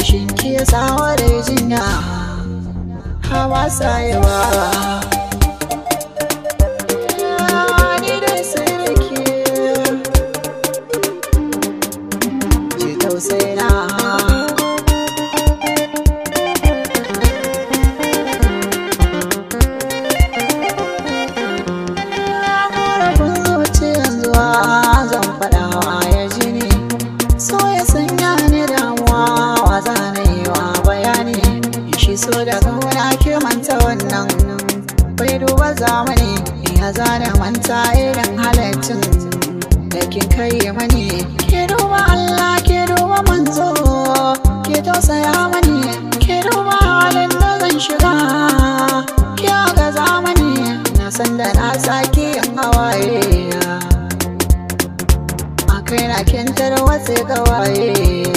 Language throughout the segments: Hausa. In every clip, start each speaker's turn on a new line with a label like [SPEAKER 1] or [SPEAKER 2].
[SPEAKER 1] Rashin ki ya sawa da jinya, hawa sayewa. Ni dai sai da ke, ji tausayina. Korafin zuciyan zuwa zan faɗawa ya ji ni, so ya sanya ni damuwa, wa zana yi wa bayani. Shi so da kauna ke manta wannan, bai duba zamani. Ya zana manta irin halaccin da kin kai mani. Ke duba Allah, ke duba manzo, ke tausaya mani. Ke duba halin da zan shiga, ke ga zamani. Na san da na sake yin hawaye, a kai na kin tarwatse gawaye.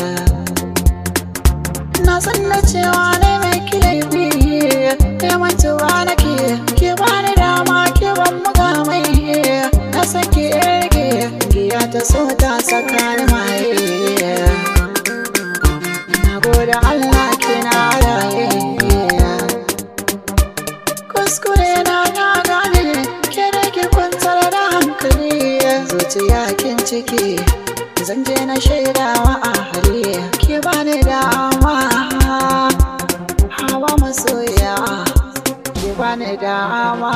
[SPEAKER 1] Na san da cewa ne mai laifi, kai mantuwa nake. Ke bani dama, ke ban mukamai, na san ki rage giya ta so ta saka ni maye. Na gode Allah kina raye. Kuskure na na gane, ke da ke kwantar da hankali. Zuciya kin ciki, zan je na shaidawa a hali. Ke bani dama, hawa masoya, ke bani dama.